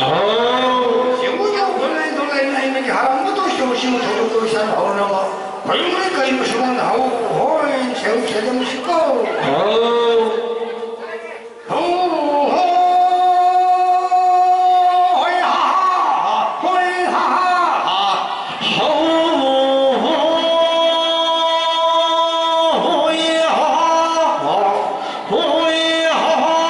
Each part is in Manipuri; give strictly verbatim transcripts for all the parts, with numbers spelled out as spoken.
ꯍꯥꯎ꯫ ꯁꯤꯕꯨ ꯌꯧ ꯈꯨꯠꯂꯩ ꯊꯣꯛꯂꯩ ꯅꯩ ꯅꯪꯒꯤ ꯍꯔꯥꯎꯕꯗꯣ ꯁꯤꯕꯨ ꯁꯤꯕꯨ ꯊꯧꯗꯣꯛꯇꯣ ꯏꯁꯥꯅ ꯍꯧꯔꯅꯕ꯫ ꯈꯨꯔꯨꯝꯂꯦ ꯀꯔꯤꯕꯨ ꯁꯨꯃꯥꯡꯗ ꯍꯧ ꯍꯣꯏ ꯁꯦꯜ ꯁꯦꯜ ꯑꯃ ꯁꯤꯀꯣ꯫ ꯍꯥꯎ꯫ ꯍꯧ ꯍꯣ ꯍꯣꯏ ꯍꯥ ꯍꯥ ꯍꯣꯏ ꯍꯥ ꯍꯥ ꯍꯥ꯫ ꯍꯧ ꯍꯣ ꯍꯣꯏ ꯍꯥ ꯍꯥ꯫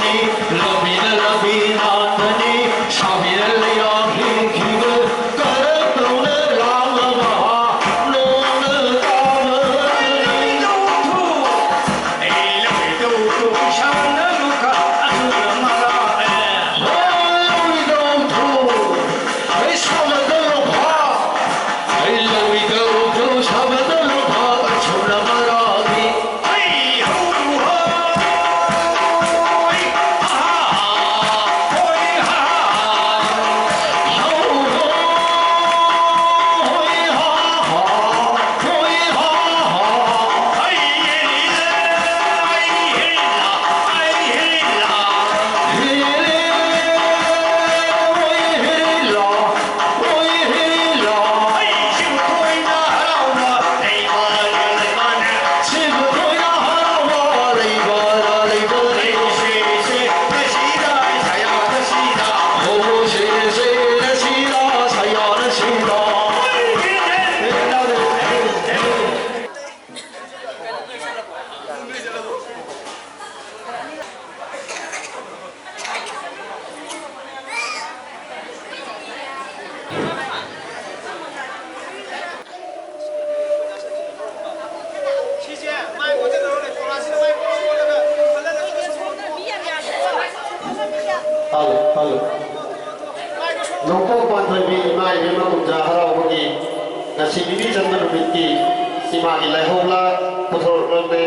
ꯂꯝꯕꯤꯅ ꯂꯝꯕꯤ ꯅꯥꯟꯕꯅꯤ, ꯁꯥꯕꯤꯅ ꯂꯩꯔꯥꯡ ꯍꯦꯟꯈꯤꯕ, ꯀꯔꯝ ꯇꯧꯅ ꯂꯥꯛꯂꯕ ꯅꯣꯡꯅ ꯇꯥꯕ? ꯂꯧꯏꯗꯧ ꯊꯨ, ꯑꯩ ꯂꯧꯏꯗꯧ ꯊꯨ, ꯁꯥꯟꯅꯔꯨ ꯈꯥ ꯑꯗꯨꯅ ꯃꯔꯥ ꯑꯦ꯫ ꯍꯣꯏ, ꯂꯧꯏꯗꯧ ꯊꯨ, ꯑꯩ ꯁꯥꯟꯅꯗꯧ ꯐꯥ꯫ Hello, hello. ꯅꯣꯡꯄꯣꯛ ꯄꯥꯟꯊꯣꯏꯕꯤ ꯏꯃꯥ ꯏꯕꯦꯝꯃ ꯀꯨꯝꯖꯥ ꯍꯔꯥꯎꯕꯒꯤ ꯉꯁꯤ ꯅꯤꯅꯤ ꯆꯟꯕ ꯅꯨꯃꯤꯠꯀꯤ ꯏꯃꯥꯒꯤ ꯂꯥꯏꯍꯧꯂꯥ ꯄꯨꯊꯣꯔꯛꯂꯝꯃꯦ꯫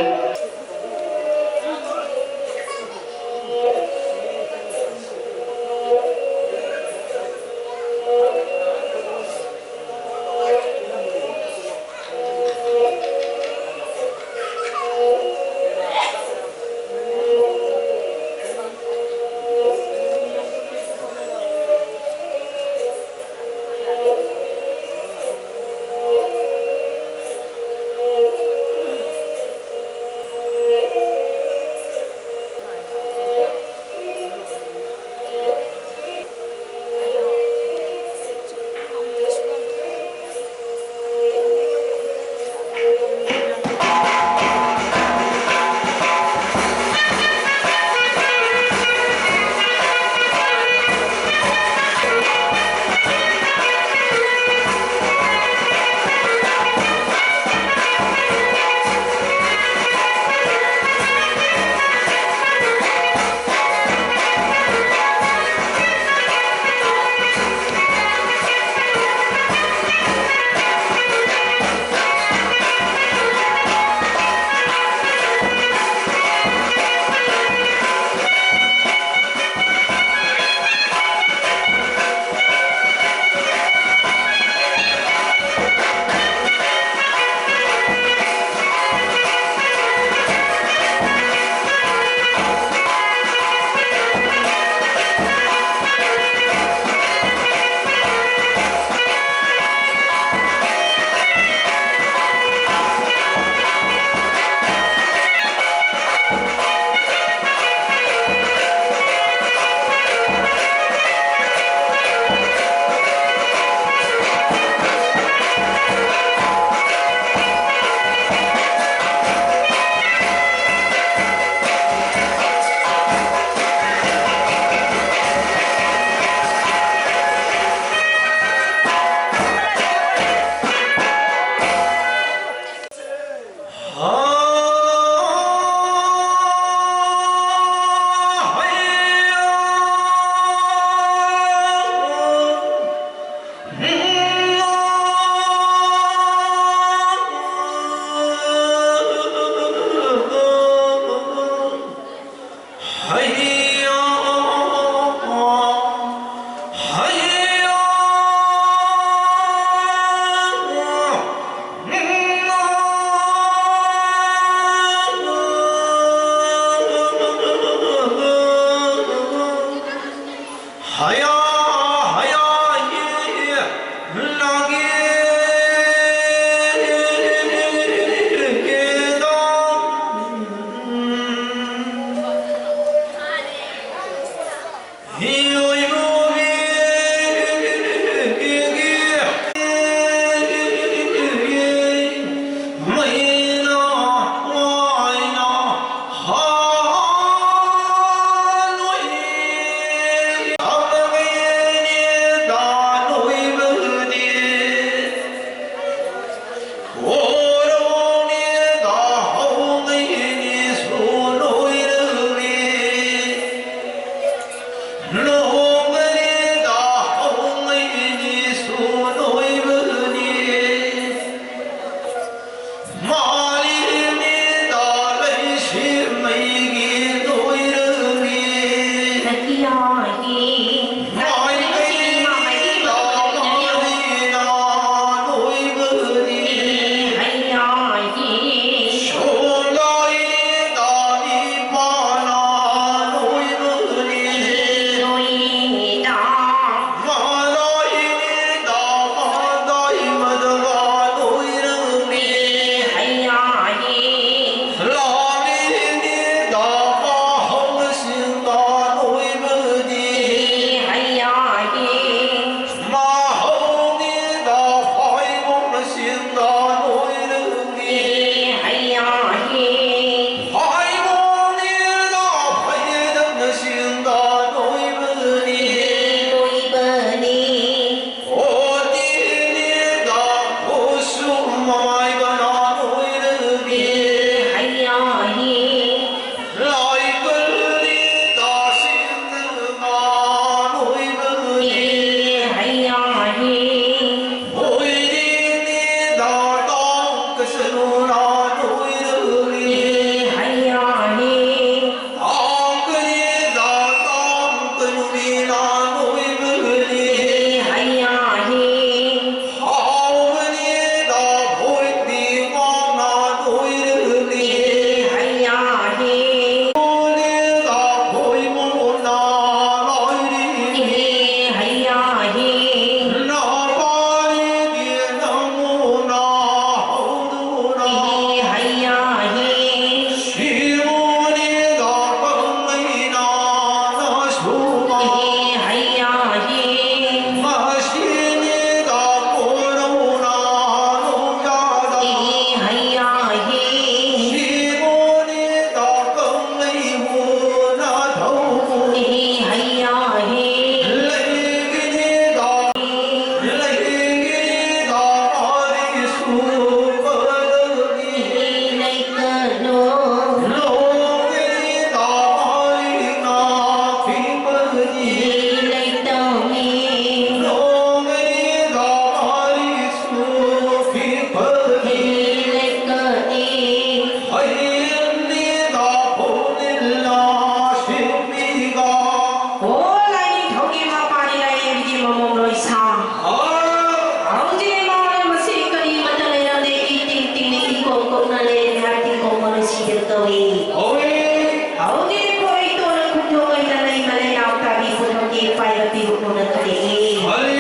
ꯄꯥꯏꯕ ꯄꯤꯔꯛꯎꯅ ꯈꯜꯂꯛꯏ꯫ ꯍꯣꯏ꯫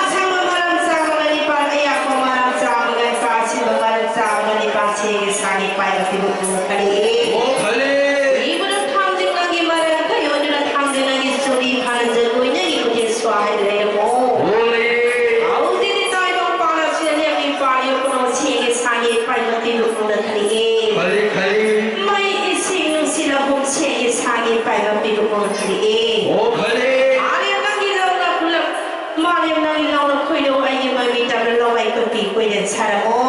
ꯑꯁꯥꯡꯕ ꯃꯔꯝ ꯆꯥꯕꯒ ꯅꯤꯄꯥꯜ, ꯑꯌꯥꯛꯄ ꯃꯔꯝ ꯆꯥꯕꯒ ꯅꯤꯄꯥꯜ, ꯑꯁꯤꯕ ꯃꯔꯝ ꯆꯥꯕꯒ ꯅꯤꯄꯥꯜ, ꯁꯦꯜꯒꯤ ꯁꯥꯒꯤ ꯄꯥꯏꯕ ꯄꯤꯔꯛꯎꯅ ꯈꯜꯂꯛꯏ꯫ ꯑꯣ, ꯈꯜꯂꯤ꯫ ꯏꯕꯨꯙꯧ ꯊꯥꯡꯖꯤꯡ ꯅꯪꯒꯤ ꯃꯔꯝ ꯈꯜꯂꯤ, ꯑꯗꯨꯅ ꯊꯥꯡꯖꯤꯡ ꯅꯪꯒꯤ ꯆꯨꯔꯤ ꯐꯥꯅ ꯖꯒꯣꯏ ꯅꯪꯒꯤ ꯈꯨꯠꯇꯦꯛ ꯁ꯭ꯋꯥꯏꯗ ꯂꯩꯔꯝꯃꯣ꯫ ꯑꯣ, ꯂꯩꯔꯦ꯫ ꯍꯧꯖꯤꯛꯇꯤ ꯇꯥꯏꯕꯪ ꯄꯥꯜꯂꯕꯁꯤꯗ ꯂꯦꯝꯃꯤ ꯄꯥꯜꯂꯤ ꯄꯨꯝꯅꯃꯛ ꯁꯦꯜꯒꯤ ꯁꯥꯒꯤ ꯄꯥꯏꯕ ꯄꯤꯔꯛꯎꯅ ꯈꯜꯂꯛꯏ꯫ ꯈꯜꯂꯤ, ꯈꯜꯂꯤ꯫ ꯃꯩ ꯏꯁꯤꯡ ꯅꯨꯡꯁꯤꯠ ꯂꯧꯍꯨꯝ ꯁꯦꯜꯒꯤ ꯁꯥꯒꯤ ꯄꯥꯏꯕ ꯄꯤꯔꯛꯎꯅ ꯈꯜꯂꯛꯏ꯫ ꯑꯣ, ꯈꯜꯂꯤ꯫ ꯃꯥꯂꯦꯝ ꯅꯪꯒꯤ ꯂꯧꯅ ꯈꯨꯂꯛ, ꯃꯥꯂꯦꯝ ꯅꯪꯒꯤ ꯂꯧꯅ ꯈꯣꯏꯂꯧ ꯑꯩꯒꯤ ꯃꯃꯤ ꯇꯝꯅ ꯂꯧ ꯑꯩ ꯄꯨꯟꯕꯤ ꯀꯣꯏꯅ ꯁꯥꯔꯝꯃꯣ꯫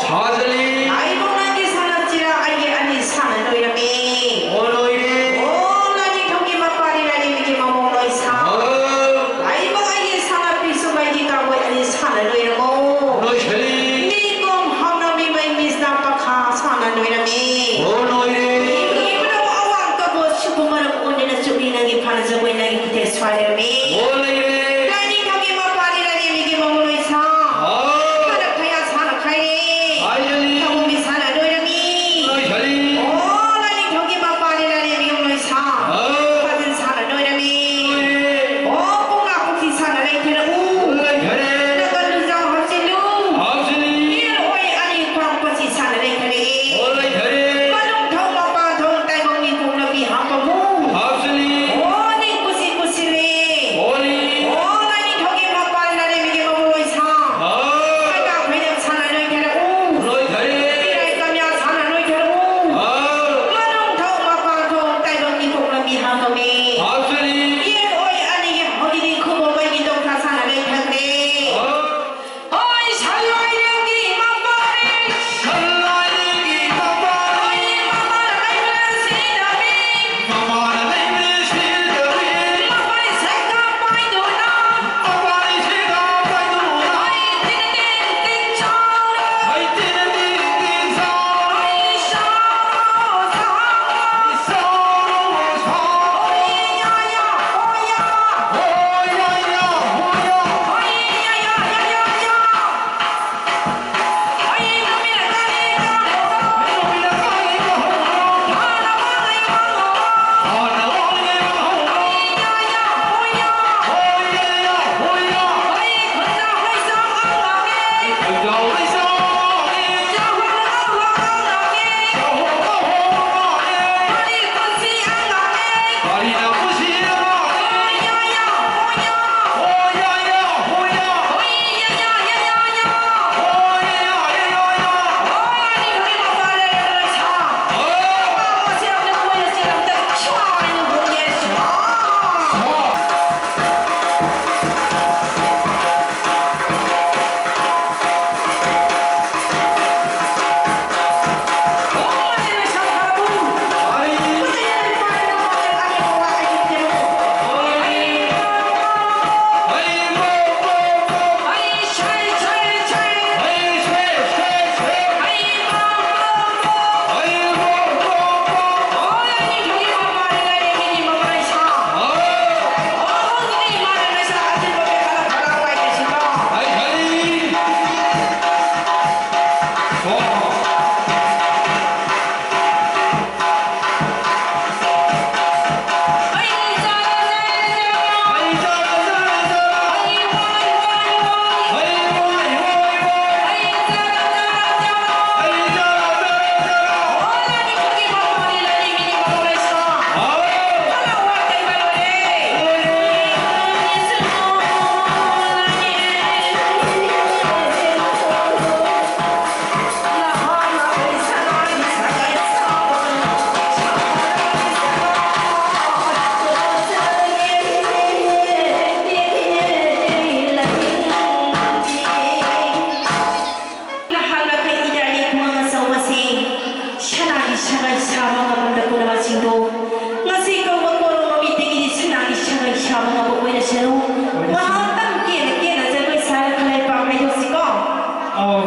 ꯁꯥꯖꯜꯂꯤ꯫ ꯂꯥꯏꯕꯛ ꯅꯪꯒꯤ ꯁꯅꯥ ꯆꯤꯔꯥ ꯑꯩꯒꯤ ꯑꯅꯤ ꯁꯥꯅ ꯂꯣꯏꯔꯝꯃꯤ꯫ ꯑꯣ, ꯂꯣꯏꯔꯦ꯫ ꯑꯣ, ꯂꯥꯏꯅꯤꯡꯊꯧꯒꯤ ꯃꯄꯥꯔꯤ ꯂꯥꯏꯔꯦꯝꯕꯤꯒꯤ ꯃꯃꯣꯝ ꯂꯣꯏꯁꯥ꯫ ꯑꯣ꯫ ꯂꯥꯏꯕꯛ ꯑꯩꯒꯤ ꯁꯅꯥ ꯄꯤꯁꯨ ꯑꯩꯒꯤ ꯀꯥꯡꯕꯣꯏ ꯑꯅꯤ ꯁꯥꯅ ꯂꯣꯏꯔꯝꯃꯣ꯫ ꯂꯣꯏꯁꯜꯂꯤ꯫ ꯃꯤ ꯀꯣꯝ ꯍꯥꯎꯅ ꯃꯤ ꯃꯩ ꯃꯤꯁꯅꯥ ꯄꯈꯥ ꯁꯥꯅ ꯂꯣꯏꯔꯝꯃꯤ꯫ ꯑꯣ, ꯂꯣꯏꯔꯦ꯫ ꯏꯕꯨꯙꯧ ꯑꯋꯥꯡ ꯀꯕꯣ ꯁꯤꯕꯨ ꯃꯔꯝ ꯑꯣꯏꯗꯨꯅ ꯆꯨꯞꯂꯤ ꯅꯪꯒꯤ ꯐꯥꯅ ꯖꯒꯣꯏ ꯅꯪꯒꯤ ꯈꯨꯠꯇꯦꯛ ꯁ꯭ꯋꯥꯏ ꯂꯩꯔꯝꯃꯤ꯫ ꯑꯣ, ꯂꯩꯔꯦ꯫ ꯂꯥꯏꯅꯤꯡꯊꯧꯒꯤ ꯃꯄꯥꯔꯤ ꯂꯥꯏꯔꯦꯝꯕꯤꯒꯤ ꯃꯃꯣꯝ ꯂꯣꯏꯁꯥ꯫ ꯑꯣ꯫ ꯈꯔ ꯈꯌꯥ ꯁꯥꯅ ꯈꯥꯏꯔꯦ꯫ ꯈꯥꯏꯔꯦ꯫ ꯊꯧꯕꯨꯝ ꯃꯤ ꯁꯥꯅ ꯂꯣꯏꯔꯝꯃꯤ꯫ ꯂꯣꯏꯁꯜꯂꯤ꯫ ꯑꯣ, ꯂꯥꯏꯅꯤꯡꯊꯧꯒꯤ ꯃꯄꯥꯔꯤ ꯂꯥꯏꯔꯦꯝꯕꯤꯒꯤ ꯃꯃꯣꯝ ꯂꯣꯏꯁꯥ꯫ ꯑꯣ꯫ ꯐꯥꯖꯤꯟ ꯁꯥꯅ ꯂꯣꯏꯔꯝꯃꯤ꯫ ꯂꯣꯏꯔꯦ꯫ ꯑꯣ, ꯄꯨꯡꯉꯥ ꯄꯨꯈ꯭ꯔꯤ ꯁꯥꯅ ꯂꯩꯊꯔꯛꯎ꯫ ꯂꯩꯊꯔꯦ꯫ ꯅꯪꯒꯜ ꯂꯨꯖꯥꯎ ꯍꯥꯞꯆꯤꯜꯂꯨ꯫ ꯍꯥꯞꯆꯤꯜꯂꯤ꯫ ꯏꯔꯣꯏ ꯑꯅꯤ ꯈ꯭ꯋꯥꯡ ꯄꯣꯠꯁꯤ ꯁꯥꯅ ꯂꯩꯊꯔꯛꯏ꯫ ꯑꯣ, ꯂꯩꯊꯔꯦ꯫ ꯃꯅꯨꯡ ꯊꯧ ꯃꯄꯥꯟ ꯊꯧ ꯇꯥꯏꯕꯪ ꯃꯤ ꯀꯣꯛꯅꯕꯤ ꯍꯥꯞꯄꯕꯨ꯫ ꯍꯥꯞꯆꯤꯜꯂꯤ꯫ ꯑꯣ, ꯅꯤꯡ ꯀꯨꯁꯤ ꯀꯨꯁꯤꯔꯦ꯫ ꯑꯣꯜꯂꯤ꯫ ꯑꯐꯕ ꯑꯣꯏꯔꯁꯅꯨ꯫ ꯉꯥꯏꯍꯥꯛꯇꯪ ꯀꯦꯅ ꯀꯦꯅ ꯖꯒꯣꯏ ꯁꯥꯔꯒ ꯂꯩꯄꯥꯛ ꯍꯥꯏꯗꯣꯛꯁꯤꯀꯣ꯫ ꯑꯧ꯫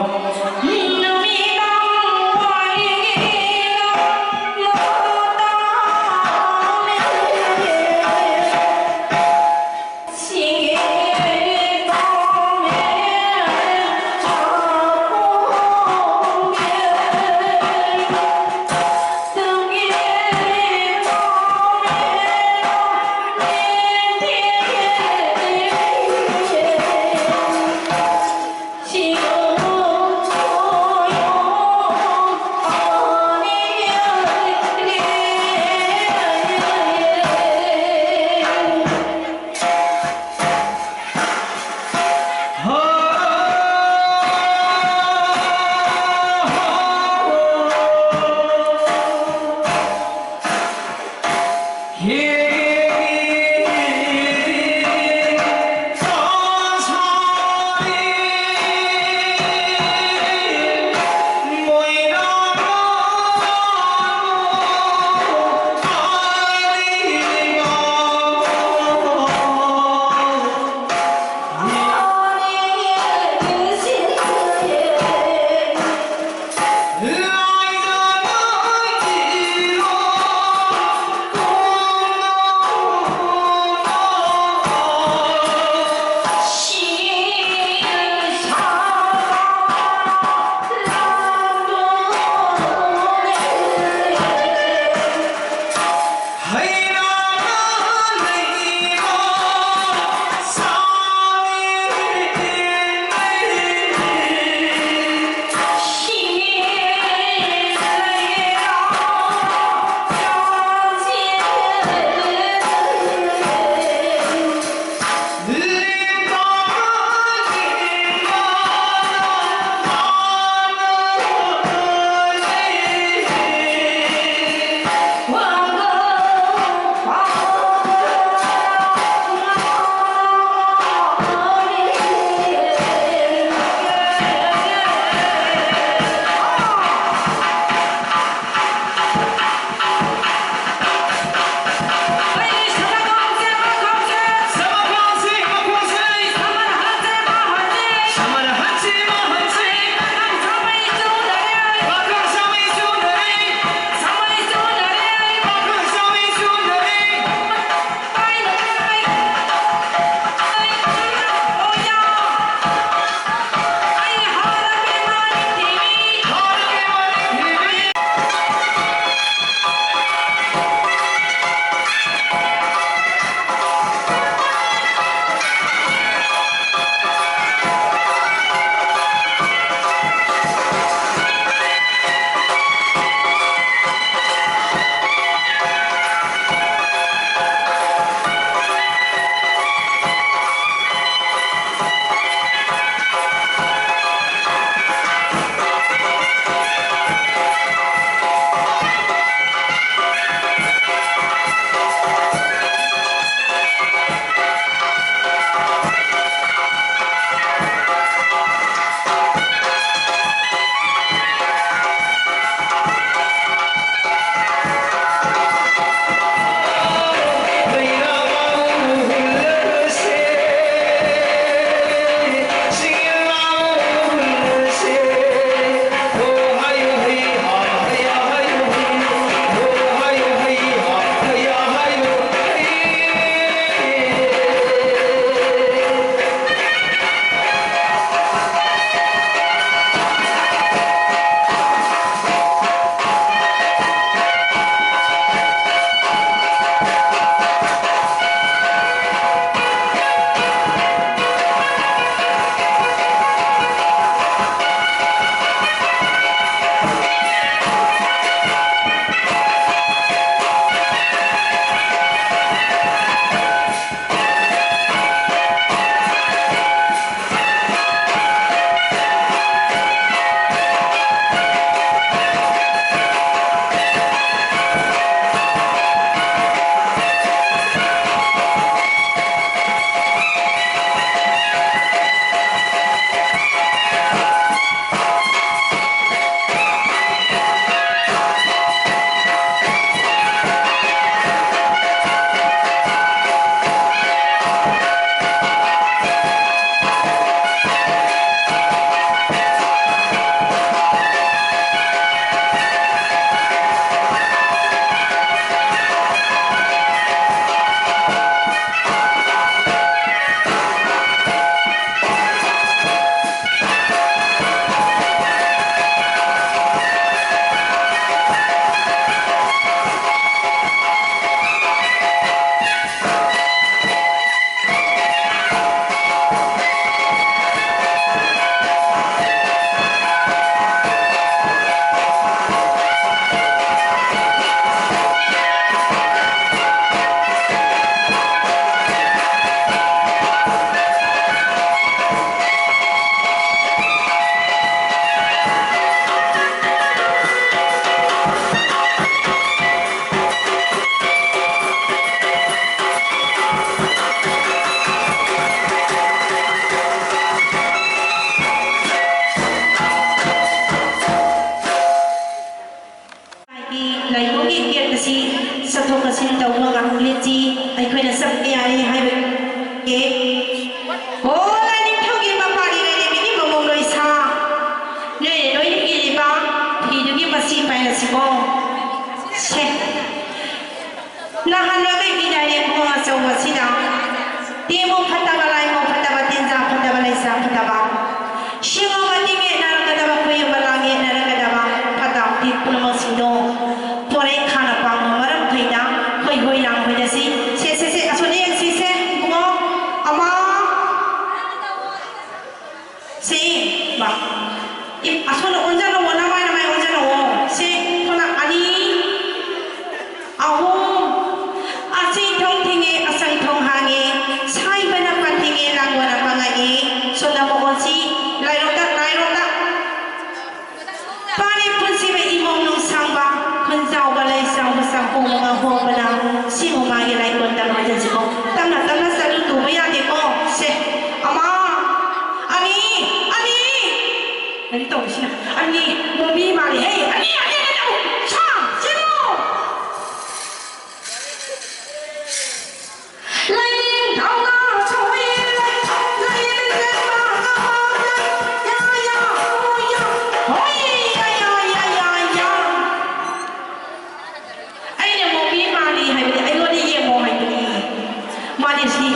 ꯃꯥꯅꯦ ꯁꯤ꯫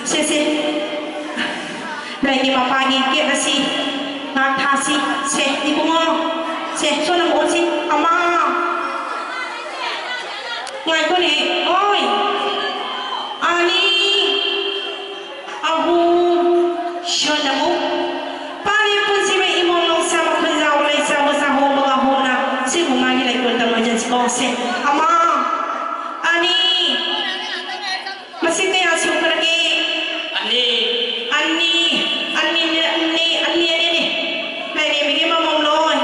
ꯁꯦ, ꯁꯦ꯫ ꯂꯩꯒꯤ ꯃꯄꯥꯒꯤ ꯀꯦꯛ ꯑꯁꯤ ꯉꯥꯛ ꯊꯥꯁꯤ꯫ ꯁꯦ, ꯏꯕꯨꯡꯉꯣ꯫ ꯁꯦ, ꯁꯣꯝꯗ ꯑꯃꯨꯛ ꯑꯣꯟꯁꯤ꯫ ꯑꯃ꯫ ꯉꯥꯏꯈꯣꯅꯦ꯫ ꯑꯣꯏ꯫ ꯑꯅꯤ꯫ ꯑꯍꯨꯝ꯫ ꯁꯣꯝꯗ ꯑꯃꯨꯛ꯫ ꯄꯥꯔꯦ ꯄꯨꯟꯁꯤꯕ ꯏꯃꯣꯝ ꯅꯨꯡꯁꯥꯕ ꯈꯨꯟꯖꯥꯎ ꯂꯩꯁꯥꯕ ꯁꯥꯍꯣꯡꯕ ꯉꯥꯍꯣꯡꯅ ꯁꯤꯕꯨ ꯃꯥꯒꯤ ꯂꯩꯀꯣꯜ ꯇꯝꯃꯣꯏꯖꯟꯁꯤ ꯀꯧꯁꯦ꯫ ꯑꯃ꯫ ꯑꯅꯤ꯫ ꯃꯁꯤꯡ ꯀꯌꯥ ꯁꯨꯈ꯭ꯔꯒꯦ? ꯑꯅꯤ꯫ ꯑꯅꯤ, ꯑꯅꯤ, ꯑꯅꯤ, ꯑꯅꯤ, ꯑꯅꯤ, ꯑꯅꯤ꯫ ꯂꯥꯏꯔꯦꯝꯕꯤꯒꯤ ꯃꯃꯣꯝ ꯂꯣꯏ꯫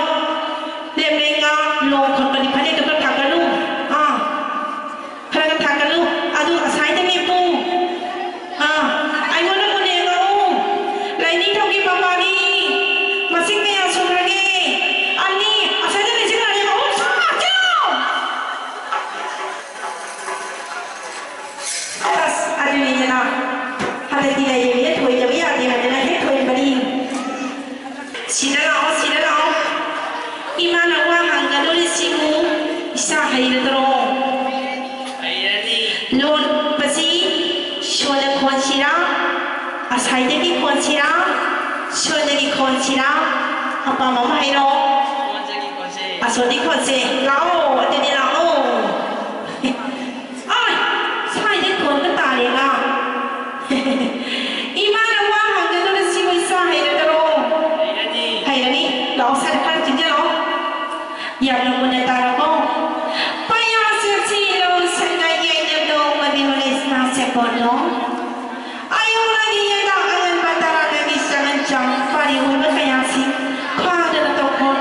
ꯂꯦꯝꯂꯩ ꯉꯥ ꯂꯣꯡ ꯈꯣꯠꯄꯗꯤ ꯐꯅꯦꯛꯇꯣ ꯈꯔ ꯊꯥꯒꯠꯂꯨ꯫ ꯑꯥ꯫ ꯈꯔ ꯈꯔ ꯊꯥꯒꯠꯂꯨ꯫ ꯑꯗꯨ ꯑꯁꯥꯏꯗ ꯂꯦꯞꯄꯨ꯫ ꯑꯥ꯫ ꯑꯩꯉꯣꯟꯗ ꯃꯨꯟꯅ ꯌꯦꯡꯉꯛꯎ꯫ ꯂꯥꯏꯅꯤꯡꯊꯧꯒꯤ ꯃꯄꯥꯗꯤ ꯃꯁꯤꯡ ꯀꯌꯥ ꯁꯨꯈ꯭ꯔꯒꯦ? ꯑꯅꯤ꯫ ꯑꯁꯥꯏꯗ ꯂꯩꯁꯦ ꯀꯅꯥꯅꯣ? ꯑꯍꯨꯝ꯫ ꯁꯥ! ꯆꯦꯜꯂꯣ! ꯑꯁ, ꯑꯗꯨꯅꯤꯗꯅ꯫ ꯍꯟꯗꯛꯇꯤ ꯂꯩꯔꯦ, ꯊꯣꯏꯗꯕ ꯌꯥꯗꯦ ꯍꯥꯏꯗꯅ ꯍꯦꯛ ꯊꯣꯏꯕꯅꯤ꯫ ꯁꯤꯗ ꯂꯥꯛꯑꯣ, ꯁꯤꯗ ꯂꯥꯛꯑꯣ꯫ ꯏꯃꯥꯅ ꯋꯥ ꯍꯪꯒꯗꯧꯔꯤꯁꯤꯕꯨ ꯏꯆꯥ ꯍꯩꯔꯗ꯭ꯔꯣ? ꯍꯩꯔꯅꯤ꯫ ꯂꯣꯟꯕꯁꯤ ꯁꯣꯟꯗ ꯈꯣꯟꯁꯤꯔꯥ, ꯑꯁꯥꯏꯗꯒꯤ ꯈꯣꯟꯁꯤꯔꯥ, ꯁꯣꯟꯗꯒꯤ ꯈꯣꯟꯁꯤꯔꯥ? ꯑꯄꯥꯝꯕ ꯑꯃ ꯍꯥꯏꯔꯣ꯫ ꯁꯣꯟꯗꯒꯤ ꯈꯣꯟꯁꯦ꯫ ꯑꯁꯣꯟꯗꯒꯤ ꯈꯣꯟꯁꯦ꯫ ꯂꯥꯛꯑꯣ, ꯑꯗꯨꯗꯤ ꯂꯥꯛꯑꯣ꯫ ꯑꯥꯏ, ꯁ꯭ꯋꯥꯏꯗ ꯈꯣꯟꯒ ꯇꯥꯔꯦꯅ꯫ ꯏꯃꯥꯅ ꯋꯥ ꯍꯪꯒꯗꯧꯔꯤꯁꯤꯕꯨ ꯏꯆꯥ ꯍꯩꯔꯗ꯭ꯔꯣ? ꯍꯩꯔꯅꯤ꯫ ꯍꯩꯔꯅꯤ꯫ ꯂꯥꯛꯑꯣ, ꯁ꯭ꯋꯥꯏꯗ ꯈꯔ ꯆꯪꯁꯤꯜꯂꯛꯑꯣ꯫ ꯌꯥꯝꯅ ꯃꯨꯟꯅ ꯇꯥꯔꯣꯀꯣ꯫ ꯄꯌꯥꯁꯦ ꯁꯤꯂꯣ ꯁꯪꯒꯥꯏ ꯌꯩꯅꯗꯣ ꯃꯗꯤ ꯃꯅꯦꯁꯅꯥ ꯁꯦꯀꯣꯟꯗꯣ꯫ ꯑꯌꯨꯛ ꯂꯥꯏꯒꯤ ꯌꯦꯟꯗꯥ ꯑꯉꯟꯕ ꯇꯔꯥꯗꯒꯤ ꯆꯪꯉꯟ ꯆꯪ ꯄꯥꯔꯤ ꯑꯣꯏꯕ ꯀꯌꯥꯁꯤ ꯈꯥꯗꯅ ꯇꯧꯈꯣꯟ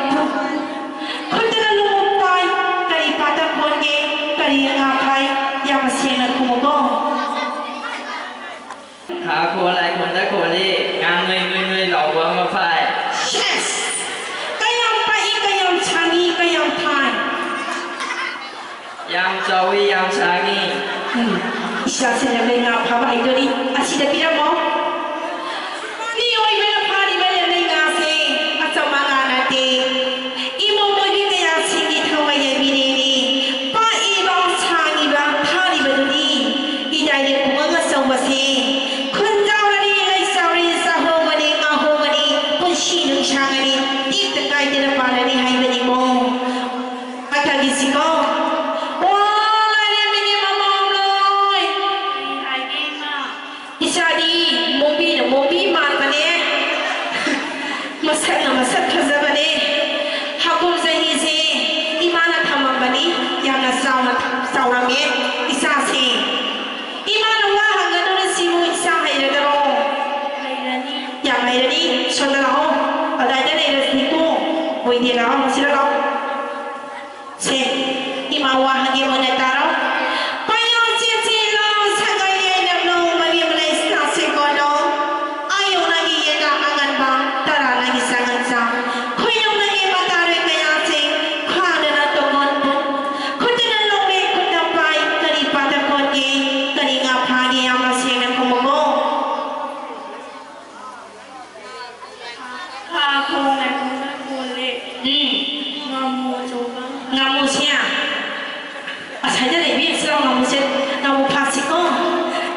ꯈꯨꯠꯇꯅ ꯂꯨꯍꯣꯡ ꯇꯥꯏ꯫ ꯀꯔꯤ ꯄꯥꯇ ꯈꯣꯟꯒꯦ? ꯀꯔꯤ ꯉꯥ ꯐꯥꯏ? ꯌꯥꯝꯅ ꯁꯦꯡꯅ ꯈꯨꯝꯃꯨꯀꯣ꯫ ꯍꯥ ꯈꯣ ꯂꯥꯏꯈꯣꯟꯗ ꯈꯣꯜꯂꯤ, ꯉꯥ ꯅꯣꯏ ꯅꯣꯏ ꯅꯣꯏ ꯂꯥꯎꯕ ꯑꯃ ꯐꯥꯏ꯫ ꯁꯦꯁ! ꯀꯌꯥꯝ ꯄꯥꯛꯏ, ꯀꯌꯥꯝ ꯁꯥꯡꯉꯤ, ꯀꯌꯥꯝ ꯐꯥꯏ꯫ ꯌꯥꯝ ꯆꯥꯎꯏ, ꯌꯥꯝ ꯁꯥꯡꯉꯤ꯫ ꯎꯝ, ꯏꯆꯥꯁꯤꯅ ꯂꯩꯉꯥ ꯐꯥꯕ ꯍꯩꯗꯣꯔꯤ꯫ ꯑꯁꯤꯗ ꯄꯤꯔꯝꯃꯣ꯫ ꯃꯤꯑꯣꯏꯕꯅ ꯐꯥꯔꯤꯕ ꯂꯩꯉꯥꯁꯦ ꯑꯆꯝꯕ ꯉꯥ ꯅꯠꯇꯦ꯫ ꯏꯃꯣꯝ ꯑꯣꯏꯕꯤ ꯀꯌꯥꯁꯤꯡꯒꯤ ꯊꯋꯥꯏ ꯌꯥꯏꯕꯤꯔꯦꯅꯦ꯫ ꯄꯥꯛꯏꯕ, ꯁꯥꯡꯉꯤꯕ, ꯊꯥꯔꯤꯕꯗꯨꯅꯤ꯫ ꯏꯗꯥꯏꯗ ꯄꯨꯡꯉꯒ ꯁꯛꯅ ꯃꯁꯛ ꯐꯖꯕꯅꯦ꯫ ꯍꯀꯨꯝ ꯆꯍꯤꯁꯦ ꯏꯃꯥꯅ ꯊꯝꯃꯝꯕꯅꯤ꯫ ꯌꯥꯝꯅ ꯆꯥꯎꯅ ꯆꯥꯎꯔꯝꯃꯦ ꯏꯆꯥꯁꯦ꯫ ꯏꯃꯥꯅ ꯋꯥ ꯍꯪꯒꯗꯧꯔꯤꯁꯤꯕꯨ ꯏꯆꯥ ꯍꯩꯔꯗꯔꯣ? ꯍꯩꯔꯅꯤ꯫ ꯌꯥꯝ ꯍꯩꯔꯅꯤ꯫ ꯁꯣꯝꯗ ꯂꯥꯛꯑꯣ꯫ ꯑꯗꯥꯏꯗ ꯂꯩꯔꯁꯤꯀꯣ꯫ ꯃꯣꯏꯗꯤ ꯂꯥꯛꯑꯣ꯫ ꯁꯤꯗ ꯂꯥꯛꯑꯣ꯫ ꯁꯦ, ꯏꯃꯥ ꯋꯥ ꯍꯪꯒꯦ ꯃꯨꯟꯅ ꯇꯥꯔꯣ꯫ ꯄꯥꯏꯌꯣ ꯆꯦꯆꯦ ꯂꯣ, ꯁꯒꯥꯏ ꯌꯥꯏꯅꯕ ꯂꯣ, ꯃꯔꯤ ꯑꯃ ꯂꯩ ꯁꯤꯗ ꯁꯦꯀꯣ ꯂꯣ꯫ ꯑꯌꯨꯛ ꯅꯪꯒꯤ ꯌꯦꯟꯗꯥ ꯑꯉꯟꯕ, ꯇꯔꯥ ꯅꯪꯒꯤ ꯁꯪꯉꯟꯁꯥ꯫ ꯈꯣꯏꯅꯧ ꯅꯪꯒꯤ ꯃꯇꯥꯔꯣꯏ ꯀꯌꯥꯁꯦ, ꯈ꯭ꯋꯥꯡꯗꯅ ꯇꯣꯉꯣꯟ ꯄꯨꯟ꯫ ꯈꯨꯠꯇꯅ ꯂꯣꯡꯂꯦ, ꯈꯨꯠꯅ ꯄꯥꯏ, ꯀꯔꯤ ꯄꯥꯊ ꯈꯣꯠꯀꯦ, ꯀꯔꯤ ꯉꯥ ꯐꯥꯒꯦ, ꯌꯥꯝꯅ ꯁꯦꯡꯅ ꯈꯨꯝꯃꯨꯀꯣ꯫ ꯈꯥ ꯈꯣꯡꯅ ꯈꯣꯡꯅ ꯀꯣꯜꯂꯦ꯫ ꯎꯝ꯫ ꯉꯥꯃꯨ ꯑꯆꯧꯕ꯫ ꯉꯥꯃꯨꯁꯦ꯫ ꯑꯁꯥꯏꯗ ꯂꯩꯕꯤ ꯁꯤꯗ ꯉꯥꯃꯨꯁꯦ꯫ ꯉꯥꯃꯨ ꯐꯥꯁꯤꯀꯣ꯫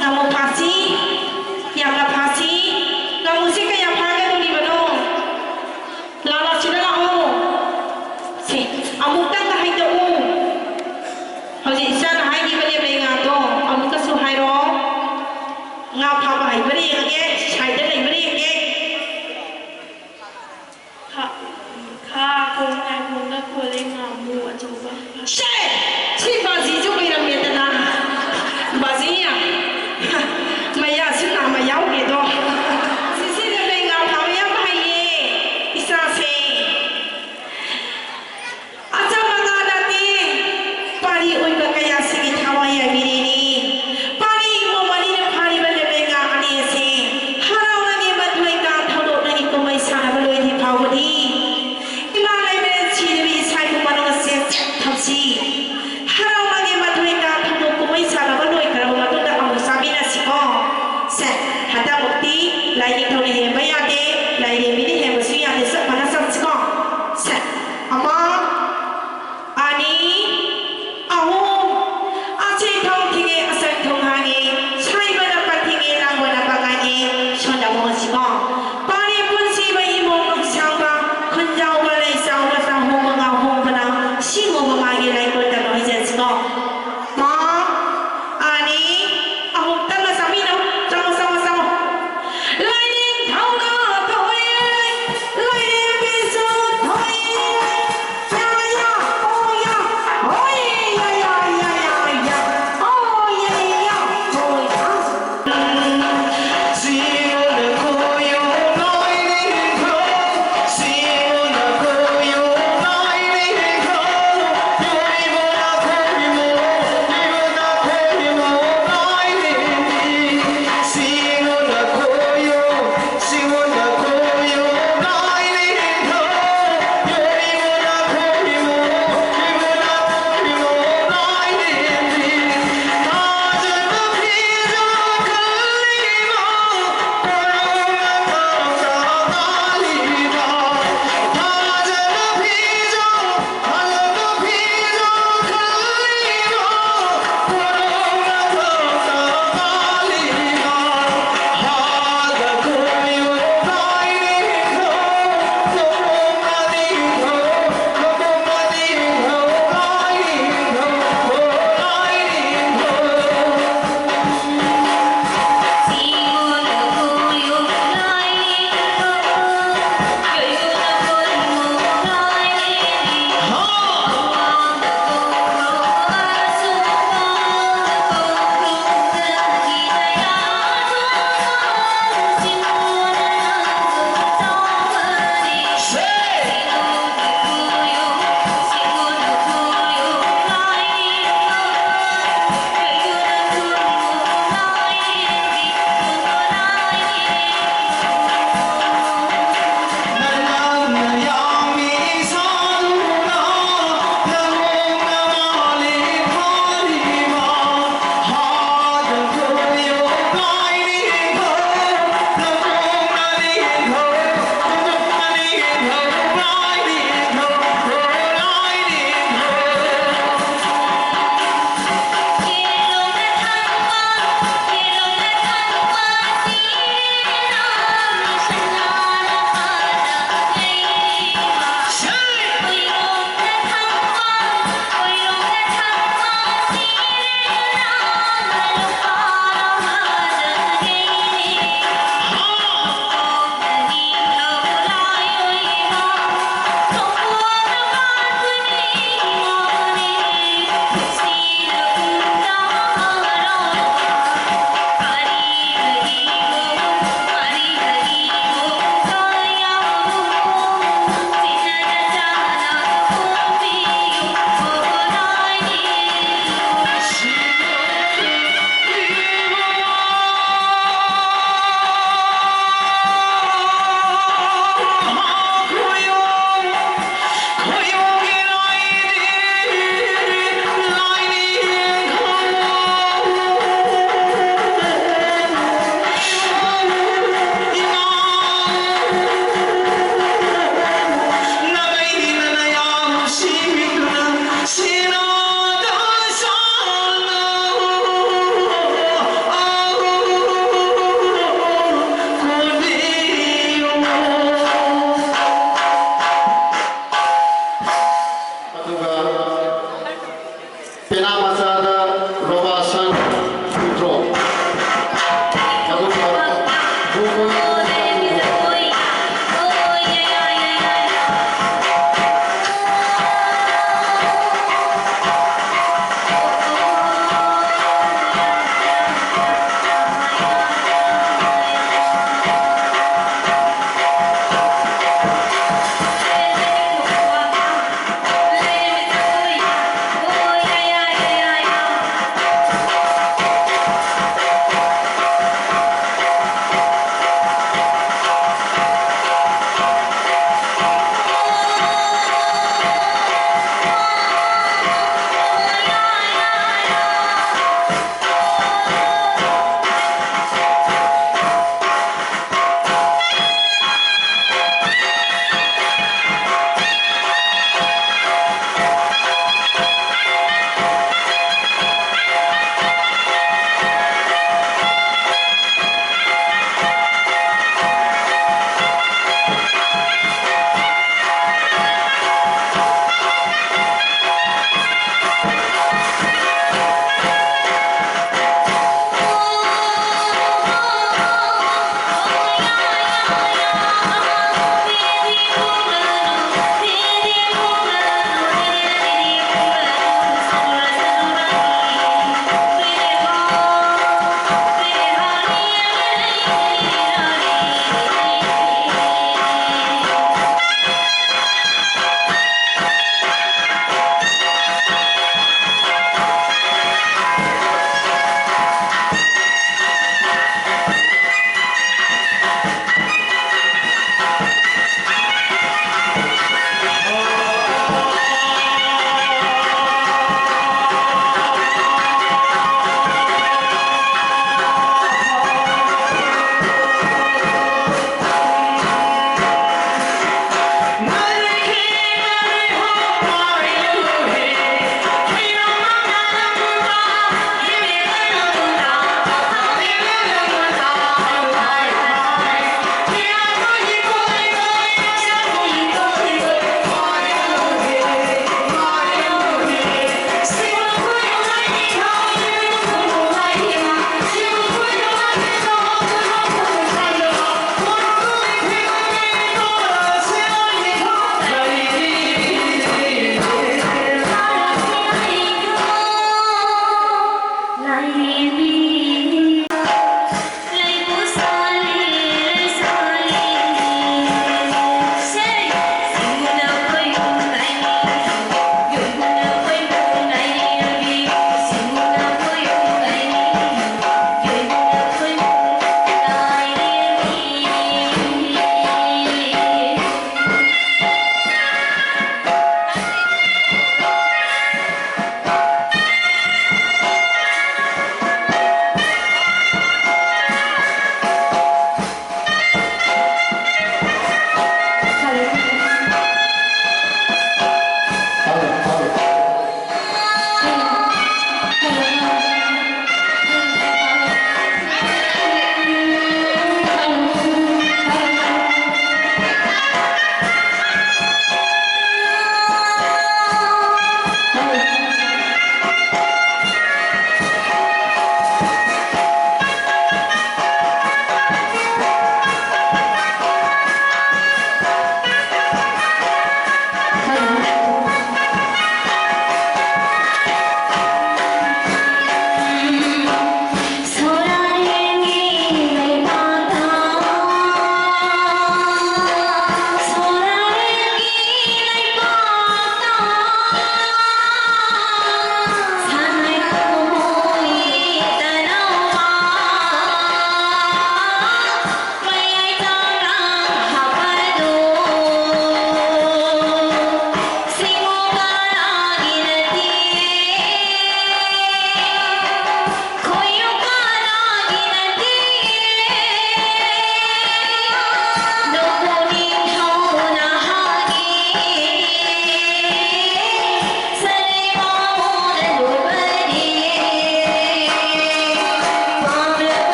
ꯉꯥꯃꯨ ꯐꯥꯁꯤ꯫ ꯌꯥꯝꯅ ꯐꯥꯁꯤ꯫ ꯉꯥꯃꯨꯁꯦ ꯀꯌꯥ ꯐꯥꯒꯗꯧꯔꯤꯕꯅꯣ? ꯂꯥꯛꯑꯣ, ꯁꯤꯗ ꯂꯥꯛꯑꯣ꯫ ꯁꯦ, ꯑꯃꯨꯛꯇꯪꯒ ꯍꯥꯏꯗꯣꯛꯎ꯫ ꯍꯧꯖꯤꯛ ꯏꯆꯥꯅ ꯍꯥꯏꯈꯤꯕ ꯂꯦꯝꯂꯩ ꯉꯥꯗꯣ ꯑꯃꯨꯛꯀꯁꯨ ꯍꯥꯏꯔꯛꯑꯣ꯫ ꯉꯥ ꯐꯥꯕ ꯍꯩꯕꯅ